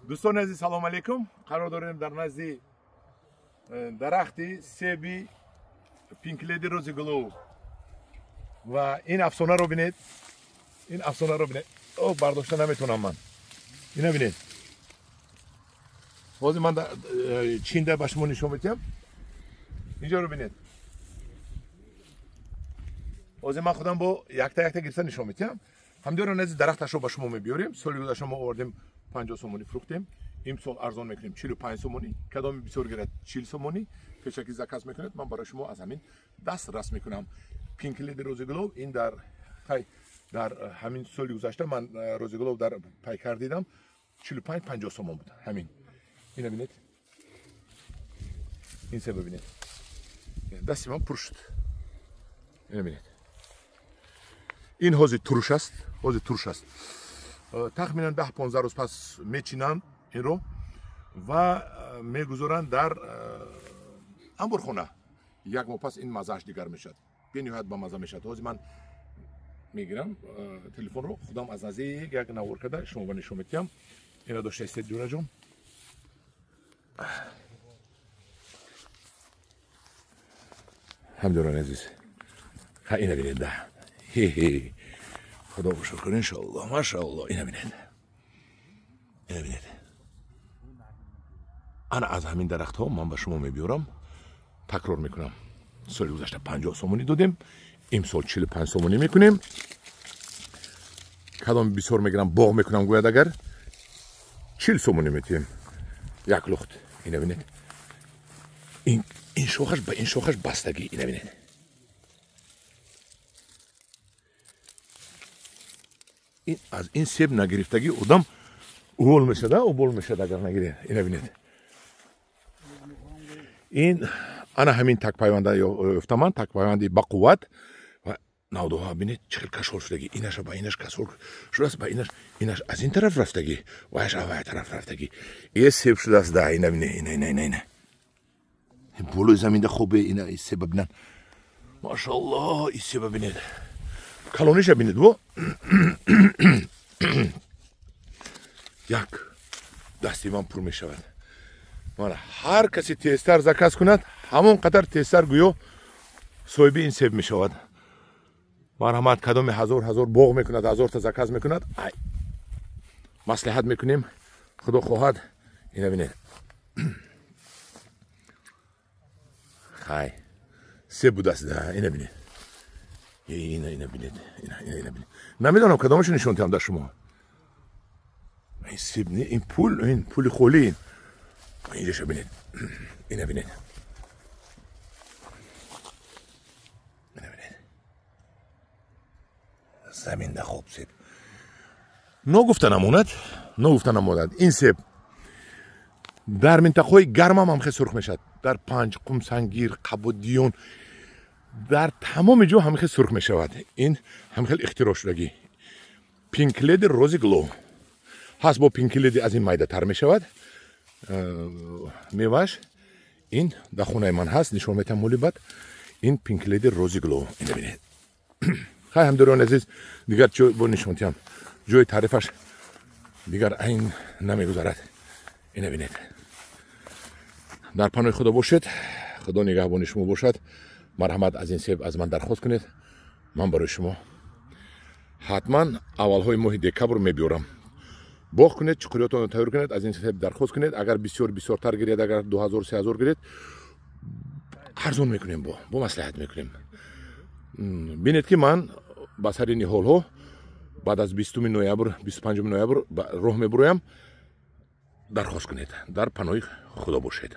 Дӯстони азиз, салом алейкум. Қарор дорем дар назди дарахти себи Pink Lady Rosy Glow ва ин афсонаро бинед, ин афсонаро бинед. О, бардошта наметавонам ман. Ина бинед. Ҳозир ман чинда ба шумо нишон медиҳам. Инҷоро бинед. Ҳозир ман худам бо якта якта гирифта нишон медиҳам. Ҳамдиёро назди дарахташро ба шумо мебиёрем. Соли гузашта мо овардем 50 сомонӣ фурӯхтем. Имсол арзон мекунем 45 сомонӣ. Кадоми бисёр гирад 40 сомонӣ. Пешакӣ заказ мекунед, ман барои шумо аз ҳамин даст раст мекунам. Pink Lady Rosy Glow ин дар хай дар ҳамин соли гузашта ман Rosy Glow дар пайкар дидам 45-50 сомон буд. Ҳамин. Ина бинед. Ин себа бинед. Дасти ман пур шуд. Ина бинед. Ин ҳозир туруш аст, ҳозир туруш аст. Тахминан 10-15 рӯз пас мечинанд инро ва мегузоранд дар анборхона. Як моҳ пас ин маззааш дигар мешавад, бениҳоят ба мазза мешавад. Ҳозир ман мегирам телефонро, худам аз наздик як навор карда шумо ба нишон медиҳам. Ина дошта истед, ҷураҷон. Ҳамдиёрони азиз, ҳа ина бинед, да хе худо шукр, иншоаллоҳ, машааллоҳ. Ина бинед, ина бинед. Ана аз ҳамин дарахтҳо ман ба шумо мебиёрам. Такрор мекунам, соли гузашта 50 сомонӣ додем, имсол 45 сомонӣ мекунем. Кадом бисёр мегирам, боғ мекунам, гӯяд агар 40 сомонӣ метиҳем як лухт. Ина бинед, ин шохаш ба ин шохаш бастагӣ. Ина бинед, ин аз ин себ нагирифтагӣ одам увол мешада, увол мешад агар нагиред. Ина бинед, ин ана ҳамин такпайванда ёфтаман, такпайванди бақувват ва навдоҳа. Бинед, чӣ хел кашол шудагӣ. Инаша ба инаш кашол шудааст, ба инаш, инаш аз ин тараф рафтагӣ, ваяш авая тараф рафтагӣ. Е себ шудааст, да. Ина бинед, ина, ина, ина, ина болои заминда хобе. Ина себа бинан, машааллоҳ. И себа бинед, калониша бинед. Во як дасти ман пур мешавад. Мана ҳар касе тезтар заказ кунад, ҳамон қадар тезтар гӯё соҳиби ин себ мешавад. Марҳамат, кадоме ҳазор ҳазор боғ мекунад, ҳазорта заказ мекунад, ай маслиҳат мекунем, худо хоҳад. Ина бинед, хай себ будааст. Ина бинед, ина, ина бинед, ина, ина, ина бинед. Намедонам кадомашо нишон диҳам дар шумо. Ин себ не, ин пул, ин пули холӣ. Ин инҷаша бинед, ина бинед, ина бинед, заминда хоб себ. Ногуфта намонад, ногуфта намонад, ин себ дар минтақаҳои гармам ҳам хел сурх мешавад. Дар Панҷ, Қумсангир, Қабудиён, дар тамоми ҷо ҳам хел сурх мешавад. Ин ҳам хел ихтироъ шудагӣ. Pink Lady Rosy Glow ҳаст, бо Pink Lady аз ин майдатар мешавад меваш. Ин дар хонаи ман ҳаст, нишон метиҳам моли бад. Ин Pink Lady Rosy Glow. Ина бинед. Хай, ҳамдиёрони азиз, дигар чӣ бо нишон диҳам, ҷои таърифаш дигар айн намегузарад. Ина бинед. Дар паноҳи худо бошед, худо нигаҳбони шумо бошад. Марҳамат, аз ин себ аз ман дархост кунед, ман барои шумо ҳатман аввалҳои моҳи декабр мебиёрам. Боғ кунед, чуқуриётонро тайёр кунед, аз ин себ дархост кунед. Агар бисёр бисёртар гиред, агар 2000-3000 гиред, арзон мекунем, бо маслиҳат мекунем. Бинед ки ман ба сари ниҳолҳо баъд аз 20 ноябр, 25 ноябр роҳ мебуроям. Дархост кунед, дар паноҳи худо бошед.